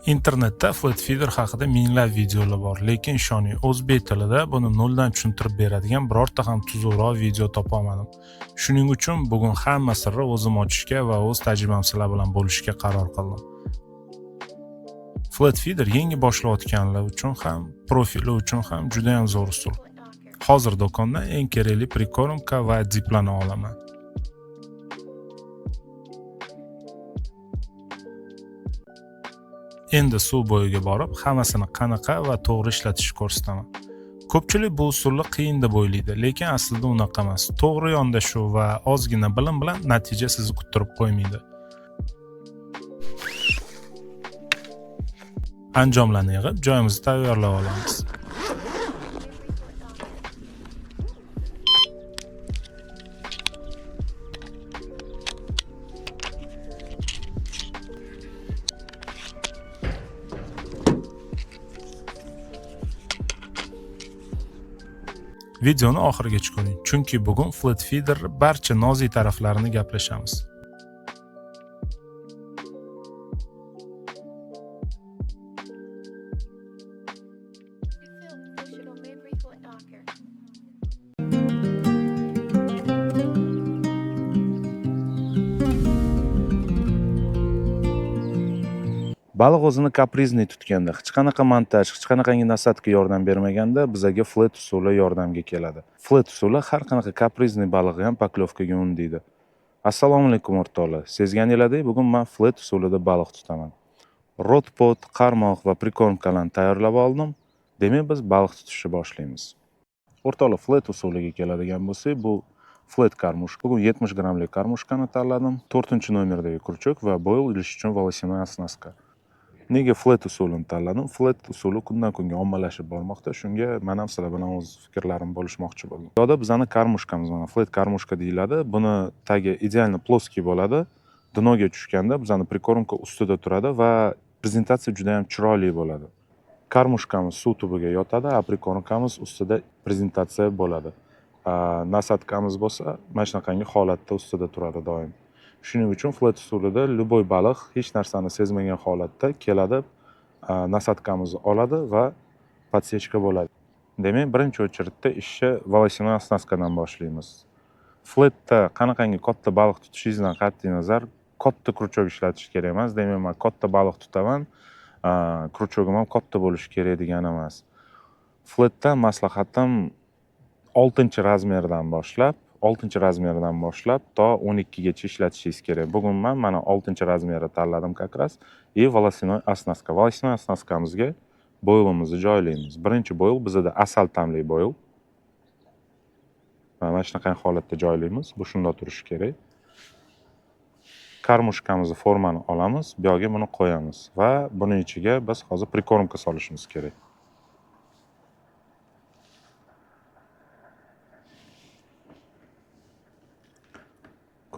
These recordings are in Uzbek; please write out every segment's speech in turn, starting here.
Internetda flat feeder haqida minglab videolar bor, lekin ishoning, o'zbek tilida buni noldan tushuntirib beradigan birorta ham tuzukroq video topolmadim. Shuning uchun bugun hamma sirni o'zim ochishga va o'z tajribam sizlar bilan bo'lishga qaror qildim. Flat feeder yangi boshlayotganlar uchun ham, profili uchun ham juda ham zo'r usul. Hozir do'kondan eng kerakli прикормка va diplarni olaman. Endi suv bo'yiga borib, hammasini qanaqa va to'g'ri ishlatishni ko'rsataman. Ko'pchilik bu usulni qiyin deb o'ylaydi, lekin aslida unaqa emas. To'g'ri yondashuv va ozgina bilim bilan natija sizni kuttirib qo'ymaydi. Anjomlarni yig'ib, joyimizni tayyorlab olamiz. Videoni oxirigacha ko'ring, chunki bugun flat feeder barcha nozik taraflarini gaplashamiz. Baliq o'zini капризный tutganda, hech qanaqa montaj, hech qanaqangi насадка yordam bermaganda, bizaga flet usuli yordamga keladi. Flet usuli har qanaqa капризный balig'i ham поклёвка ga undaydi. Assalomu alaykum, o'rtoqlar. Sezganinglardek, bugun man flet usulida baliq tutaman. Rod-pod, qarmoq va прикормка larni tayyorlab oldim. Demak, biz baliq tutishni boshlaymiz. O'rtoqlar, flet usuliga keladigan bo'lsak, bu flet кормушка. Bugun 70 grammlik кормушка ni tanladim. 4-nomerdagi крючок va бойл ilish uchun волосяная оснастка. Nega flet usulini tanladim? Flet usuli kundan kunga ommalashib bormoqda. Shunga men ham sizlar bilan o'z fikrlarimni bo'lishmoqchi bo'ldim. Bu yoqda bizani кормушка miz, mana, flet кормушка deyiladi. Buni tagi идеально плоский bo'ladi. Дно ga tushganda bizani прикормка ustida turadi va prezentatsiya juda ham chiroyli bo'ladi. Кормушка miz suv tubiga yotadi, а прикормка miz ustida prezentatsiya bo'ladi. Насадка miz bo'lsa, mana shunaqangi holatda ustida turadi doim. Shuning uchun flet usulida любой baliq hech narsani sezmagan holatda keladi, насадка mizni oladi va подсечка bo'ladi. Demak, birinchi очередь da ishni волосяной оснастка dan boshlaymiz. Fletda qanaqangi katta baliq tutishingizdan qat'iy nazar, katta крючок ishlatish kerak emas. Demak, man katta baliq tutaman, крючок im ham katta bo'lishi kerak degani emas. Fletda maslahatim 6-размер dan boshlab, 6-размер dan boshlab to 12 gacha ishlatishingiz kerak. Bugun man mana 6-размер ni tanladim как раз и волосяной оснастка. Волосяной оснастка mizga бойл imizni joylaymiz. Birinchi бойл bizada asal ta'mli бойл. Mana shunaqa holatda joylaymiz. Bu shundoq turishi kerak. Кормушка mizni formani olamiz, bu yoqga buni qo'yamiz va buni ichiga biz hozir прикормка solishimiz kerak.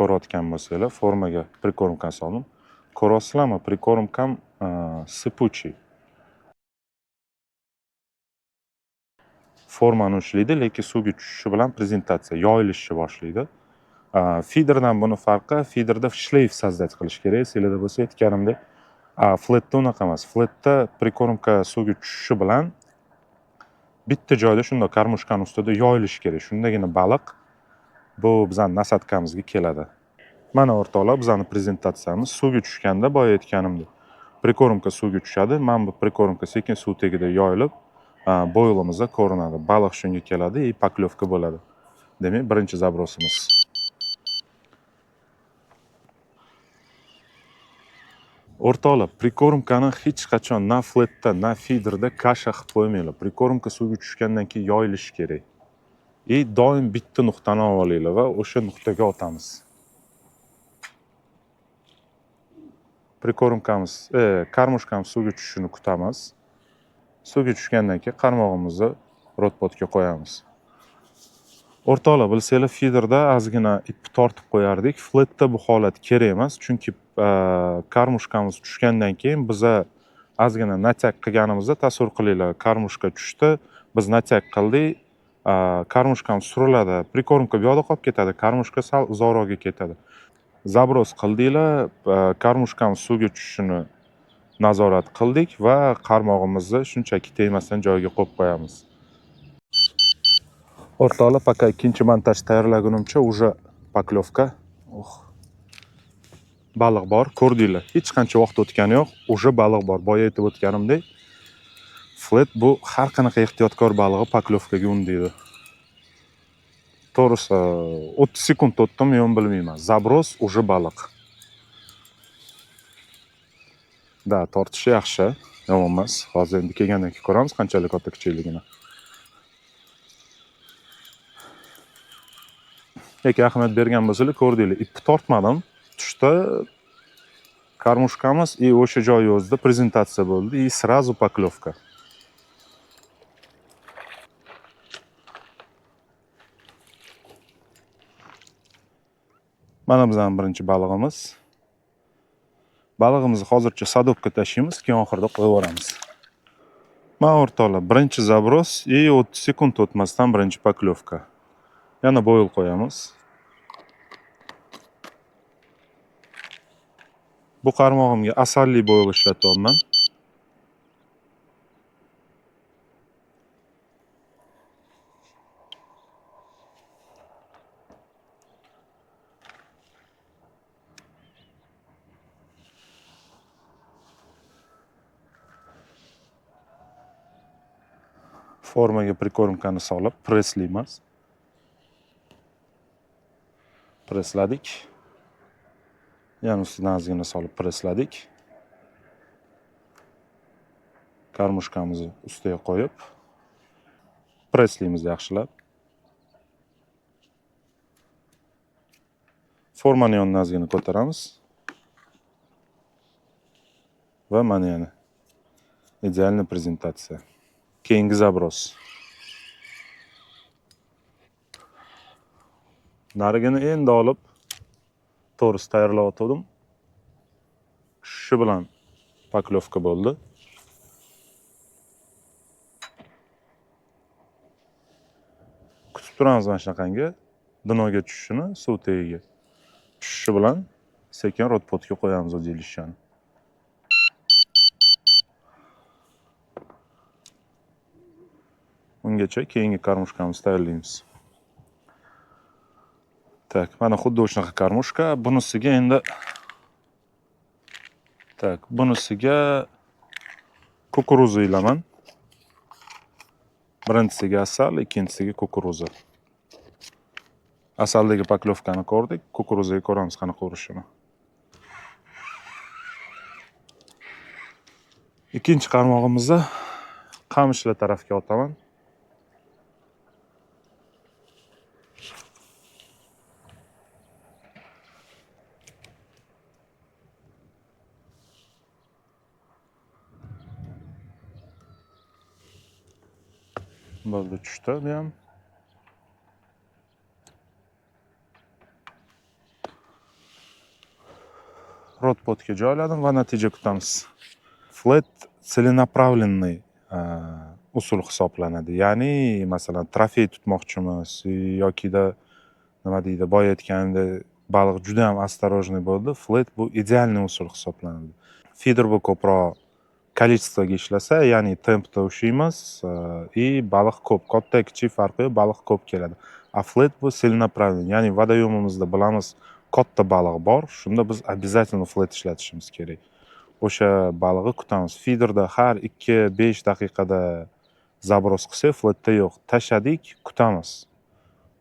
Ko'rayotgan bo'lsanglar, formaga прикормка soldim. Ko'ryapsizlarmi, прикормка m сыпучий. Formani ushlaydi, lekin suvga tushishi bilan prezentatsiya yoyilishni boshlaydi. Feederdan buni farqi, feederda шлейф создать qilish kerak. Esinglarda bo'lsa, aytganimdek, fletda unaqa emas. Fletda прикормка suvga tushishi bilan bitta joyda shundoq кормушка ni ustida yoyilishi kerak. Shundagina baliq bu bizani насадка mizga keladi. Mana, o'rtoqlar, bizani prezentatsiyamiz suvga tushganda, boya aytganimdek, прикормка suvga tushadi. Mana bu прикормка sekin suv tagida yoyilib, бойл imizda ko'rinadi. Baliq shunga keladi и поклевка bo'ladi. Demak, birinchi заброс imiz. O'rtoqlar, прикормка ni hech qachon na fletda, na feederda каша qilib qo'ymanglar. Прикормка suvga tushgandan keyin yoyilishi kerak. И doim bitta nuqtani olib olinglar va o'sha nuqtaga otamiz. Прикормка miz, кормушка miz suvga tushishini kutamiz. Suvga tushgandan keyin qarmog'imizni rod-pod ga qo'yamiz. O'rtoqlar, bilsanglar, feederda ozgina ipni tortib qo'yardik. Fletda bu holat kerak emas, chunki кормушка miz tushgandan keyin biza ozgina натяг qilganimizda, tasavvur qilinglar, кормушка tushdi, biz натяг qildik, кормушка miz suriladi, прикормка bu yoqda qolib ketadi, кормушка sal uzoqroqga ketadi. Заброс qildinglar, кормушка miz suvga tushishini Nazorat qildik va qarmog'imizni shunchaki tegmasdan joyiga qo'yib qo'yamiz. O'rtoqlar, пока ikkinchi montaj tayyorlagunimcha уже поклевка. Oh. Baliq bor, ko'rdinglar. Hech qancha vaqt o'tgani yo'q, уже baliq bor. Boya aytib o'tganimdek, flet bu har qanaqa ehtiyotkor balig'i поклевка ga undaydi. To'g'risi, 30 sekund o'tdimi, yo'qmi bilmayman. Заброс, уже baliq. Да, tortishi yaxshi, yomon emas. Hozir endi kelgandan keyin ko'ramiz qanchalik katta kichikligini. Lekin ahamiyat bergan bo'lsanglar, ko'rdinglar, ipni tortmadim. Tushdi кормушка miz и o'sha joyi o'zida prezentatsiya bo'ldi и сразу поклевка. Mana bizning birinchi balig'imiz. Balig'imizni hozircha садок ka tashlaymiz, keyin oxirida qo'yib yuboramiz. Mana o'rtoqlar, birinchi заброс и 30 sekund o'tmasdan birinchi поклевка. Yana бойл qo'yamiz. Bu qarmog'imga asalli бойл ishlatyapman. Formaga прикормка ni solib presslaymiz. Pressladik. Yana ustidan ozgina solib pressladik. Кормушка mizni ustiga qo'yib presslaymiz yaxshilab. Formani yonidan ozgina ko'taramiz. Va mana yana идеальный prezentatsiya. Keyingi заброс. Narigini endi olib, to'g'risi tayyorlayotgandim. Shu bilan поклевка bo'ldi. Kutib turamiz mana shunaqangi дно ga tushishini, suv tagiga. Tushishi bilan sekin род-под ga qo'yamiz удилище ni. Ungacha keyingi кормушка mizni tayyorlaymiz. Так, mana xuddi shunaqa кормушка. Bunisiga endi, так, bunisiga кукуруза ilaman. Birinchisiga asal, ikkinchisiga кукуруза. Asaldagi поклевка ni ko'rdik, кукуруза ga ko'ramiz qanaqa urishini. Ikkinchi qarmog'imizni qamishlar tarafga otaman. Bo'ldi, tushdi bu ham. Род-под ga joyladim va natija kutamiz. Flet целенаправленный usul hisoblanadi. Ya'ni, masalan, trofey tutmoqchimiz yokida nima deydi, boya aytganimdek, baliq juda ham осторожный bo'ldi. Flet bu идеальный usul hisoblanadi. Feeder bu ko'proq количество ga ishlasa, ya'ni tempda ushlaymiz и baliq ko'p, katta kichik farqi yo'q, baliq ko'p keladi. A flet bu целенаправленный, ya'ni водоем imizda bilamiz katta baliq bor, shunda biz обязательно flet ishlatishimiz kerak. O'sha balig'i kutamiz. Feederda har 2-5 daqiqada заброс qilsak, fletda yo'q. Tashladik, kutamiz.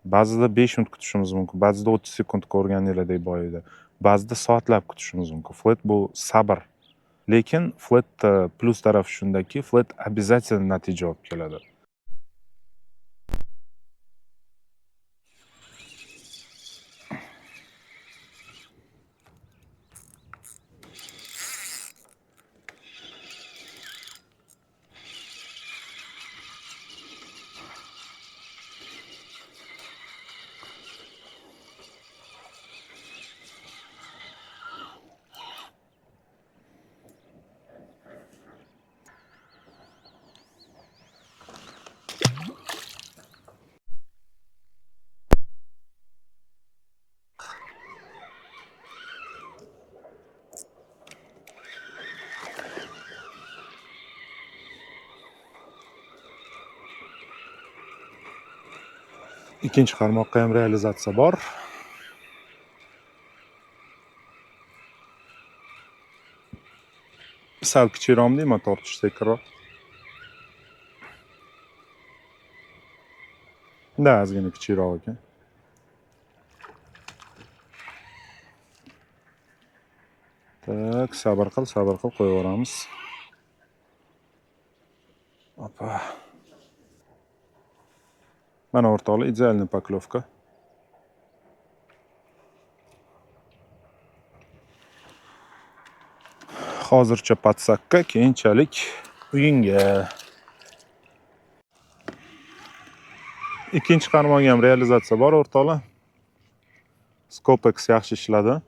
Ba'zida 5 minut kutishimiz mumkin, ba'zida 30 sekund ko'rganinglardek boyida. Ba'zida soatlab kutishimiz mumkin. Flet bu sabr. Lekin fletda plyus tarafi shundaki, flet обязательно natija olib keladi. Ikkinchi qarmoqqa ham realizatsiya bor. Sal kichikroqmi deyman, tortish sekinroq. Да, ozgina kichikroq ekan. Так, sabr qil, sabr qil, qo'yib yuboramiz. Opa. Mana, o'rtoqlar, идеальный поклевка. Hozircha подсак ka, keyinchalik uyingga. Ikkinchi qarmoqga ham realizatsiya bor, o'rtoqlar. Scopex yaxshi ishladi.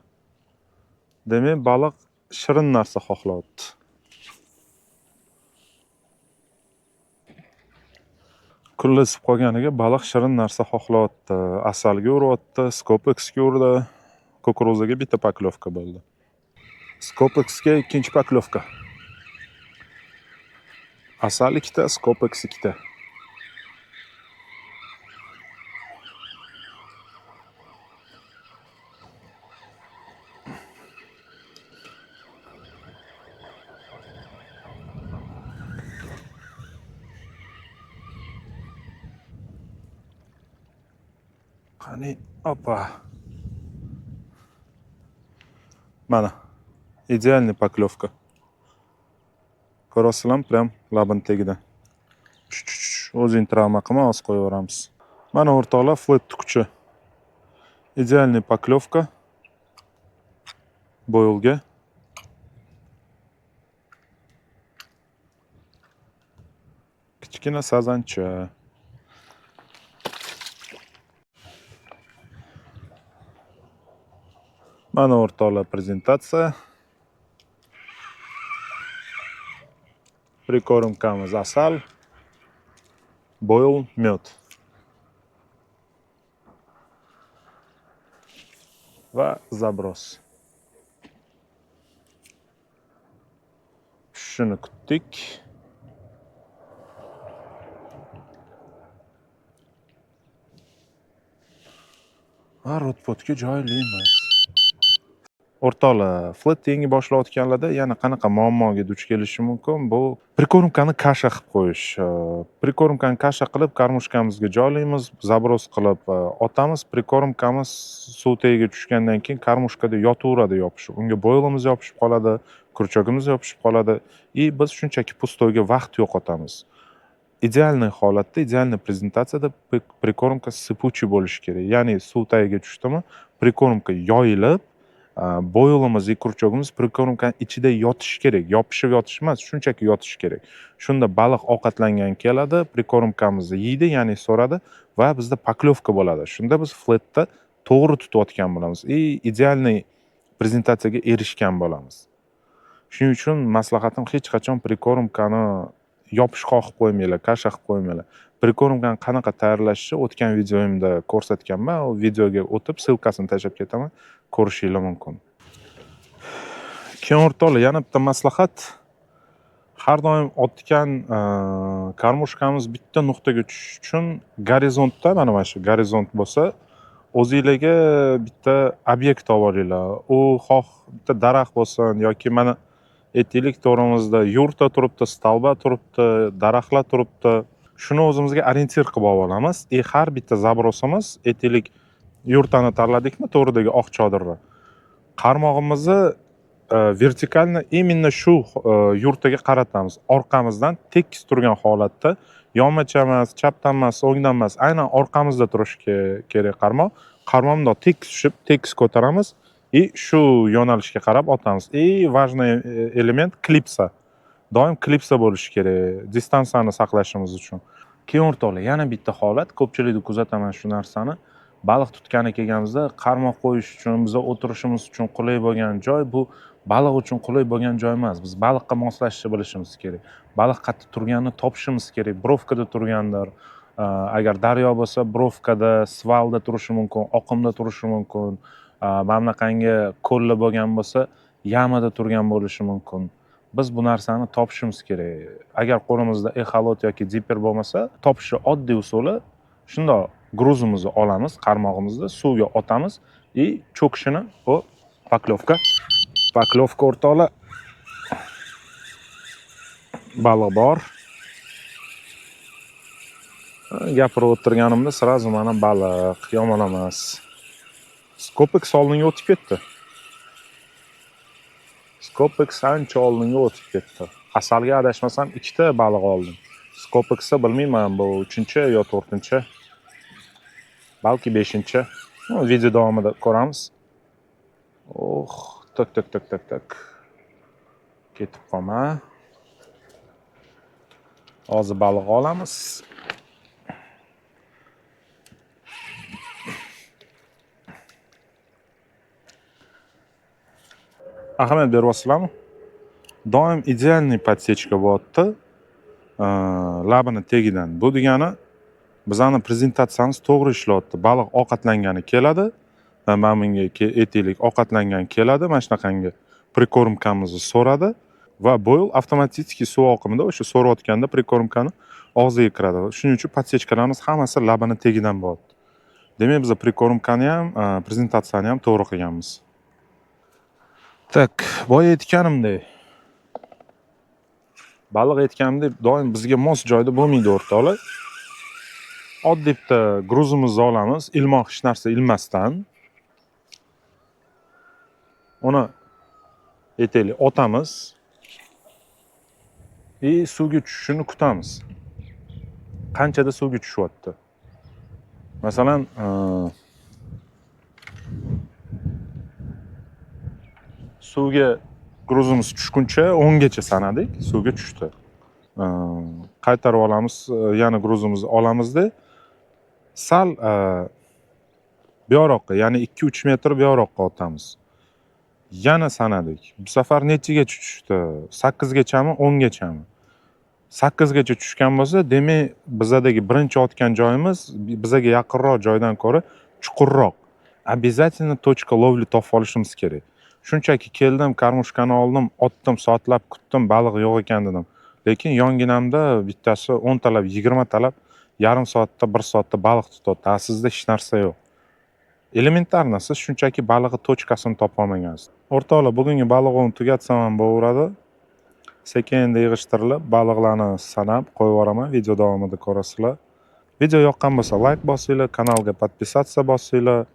Demak, baliq shirin narsa xohlayapti. Kunlar isib qolganiga baliq shirin narsa xohlayapti. Asalga uryapti, Scopexga urdi, кукуруза ga bitta поклевка bo'ldi. Scopexga ikkinchi поклевка. Asal ikkita, Scopex ikkita. Qani, opa. Mana, идеальный поклевка. Ko'rasizlarmi, прям labini tagida. O'zing travma qilma, hozir qo'yaveramiz. Mana, o'rtoqlar, flet kuchi. Идеальный поклевка. Бойл ga. Kichkina sazancha. Mana, o'rtoqlar, prezentatsiya. Прикормка miz asal, бойл, мед. Va заброс. Shuni kutdik. Va rodpodga joylaymiz. O'rtoqlar, flet yangi boshlayotganlarda yana qanaqa muammoga duch kelishi mumkin? Bu прикормка ni каша qilib qo'yish. Прикормка ni каша qilib кормушка mizga joylaymiz, заброс qilib otamiz. Прикормка miz suv tagiga tushgandan keyin кормушка da yotaveradi yopishib. Unga бойл imiz yopishib qoladi, крючок imiz yopishib qoladi и biz shunchaki пустой ga vaqt yo'qotamiz. Идеальный holatda, идеальный prezentatsiyada прикормка сыпучий bo'lishi kerak. Ya'ni suv tagiga tushdimi, прикормка yoyilib, бойл imiz и крючок imiz прикормка ni ichida yotishi kerak. Yopishib yotish emas, shunchaki yotishi kerak. Shunda baliq ovqatlangan keladi, прикормка mizni yeydi, ya'ni so'radi va bizda поклевка bo'ladi. Shunda biz fletda to'g'ri tutayotgan bo'lamiz и идеальный prezentatsiyaga erishgan bo'lamiz. Shuning uchun maslahatim, hech qachon прикормка ni yopishqoq qilib qo'ymanglar, каша qilib qo'ymanglar. Прикормка ni qanaqa tayyorlashni o'tgan videoyimda ko'rsatganman. U videoga o'tib, ссылка sini tashlab ketaman, ko'rishinglar mumkin. Keyin, o'rtoqlar, yana bitta maslahat. Har doim otgan кормушка miz bitta nuqtaga tushishi uchun gorizontda, mana shu gorizont bo'lsa, o'zinglarga bitta obyekt topib olinglar. U xoh bitta daraxt bo'lsin yoki, mana, aytaylik, to'g'rimizda yurta turibdi, столба turibdi, daraxtlar turibdi. Shuni o'zimizga ориентир qilib olib olamiz и har bitta заброс imiz, aytaylik, yurtani tanladikmi, to'g'ridagi oq chodirni. Qarmog'imizni вертикально именно shu yurtaga qaratamiz. Orqamizdan tekis turgan holatda, yonmacha emas, chapdan emas, o'ngdan emas, aynan orqamizda turishi kerak qarmoq. Qarmoq bundoq tekis tushib, tekis ko'taramiz и shu yo'nalishga qarab otamiz. И важный элемент клипса. Doim клипса bo'lishi kerak, distansiyani saqlashimiz uchun. Keyin, o'rtoqlar, yana bitta holat, ko'pchilikda kuzataman shu narsani. Baliq tutgani kelganimizda qarmoq qo'yish uchun, biza o'tirishimiz uchun qulay bo'lgan joy bu baliq uchun qulay bo'lgan joy emas. Biz baliqqa moslashishni bilishimiz kerak. Baliq qayerda turganini topishimiz kerak. Бровка da turgandir. Agar daryo bo'lsa, бровка da, свал da turishi mumkin, oqimda turishi mumkin. Mana bunaqangi ko'llar bo'lgan bo'lsa, яма da turgan bo'lishi mumkin. Biz bu narsani topishimiz kerak. Agar qo'limizda exolot yoki dipper bo'lmasa, topishni oddiy usuli shundoq. Груз imizni olamiz, qarmog'imizni suvga otamiz и cho'kishini. O, поклёвка, поклёвка, o'rtoqlar, baliq bor. Gapirib o'tirganimda сразу mana baliq, yomon emas. Scopex oldinga o'tib ketdi. Scopex ancha oldinga o'tib ketdi. Asalga adashmasam ikkita baliq oldim. Scopexda bilmayman, bu uchinchi yo to'rtinchi, balki beshinchi. Ну, video davomida ko'ramiz. Oh, так, так, так, так, так, ketib qolma. Hozir baliq olamiz. Ahamiyat beryapsizlarmi? Doim идеальный подсечка bo'lyapti labini tagidan. Bu degani bizani prezentatsiyamiz to'g'ri ishlayapti. Baliq ovqatlangani keladi, mana bunga aytaylik, ovqatlangan keladi, mana shunaqangi прикормка mizni so'radi va бойл avtomatik suv oqimida o'sha so'rayotganda прикормка ni og'ziga kiradi. Shuning uchun подсечка larimiz hammasi labini tagidan bo'lyapti. Demak, biz прикормка ni ham, prezentatsiyani ham to'g'ri qilganmiz. Так, boya aytganimdek, baliq aytganimdek doim bizga mos joyda bo'lmaydi, o'rtoqlar. Oddiy bitta груз imizni olamiz, ilmoq hech narsa ilmasdan uni, aytaylik, otamiz и suvga tushishini kutamiz. Qanchada suvga tushyapti, masalan, suvga груз imiz tushguncha 10 gacha sanadik, suvga tushdi. Qaytarib olamiz, yana груз imizni olamizda sal buyoqqa, ya'ni 2-3 metr buyoqqa otamiz. Yana sanadik. Bu safar nechagacha tushdi? 8 gachami, 10 gachami? 8 gacha tushgan bo'lsa, demak, bizadagi birinchi otgan joyimiz bizaga yaqinroq joydan ko'ra chuqurroq. Обязательно точка ловли topib olishimiz kerak. Shunchaki keldim, кормушка ni oldim, otdim, soatlab kutdim, baliq yo'q ekan dedim, lekin yonginamda bittasi 10 talab, 20 talab, yarim soatda, bir soatda baliq tutyapti, a sizda hech narsa yo'q. Элементарно, siz shunchaki balig'i точка sini topolmagansiz. O'rtoqlar, bugungi baliq ovini tugatsam ham bo'laveradi. Sekin endi yig'ishtirilib, baliqlarni sanab qo'yib yuboraman, video davomida ko'rasizlar. Video yoqqan bo'lsa, layk bosinglar, kanalga подписаться bosinglar,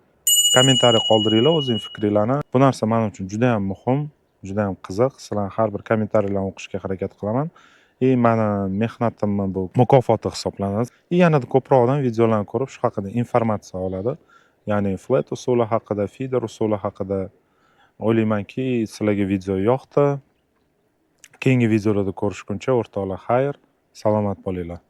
kommentariy qoldiringlar o'zing fikringlarni. Bu narsa man uchun juda yam muhim, juda yam qiziq. Sizlarni har bir kommentariylarni o'qishga harakat qilaman и mani mehnatimni bu mukofoti hisoblanadi. И yanada ko'proq odam videolarni ko'rib, shu haqida informatsiya oladi, ya'ni flet usuli haqida, feeder usuli haqida. O'ylaymanki, sizlarga video yoqdi. Keyingi videolarda ko'rishguncha, o'rtoqlar, xayr, salomat bo'linglar.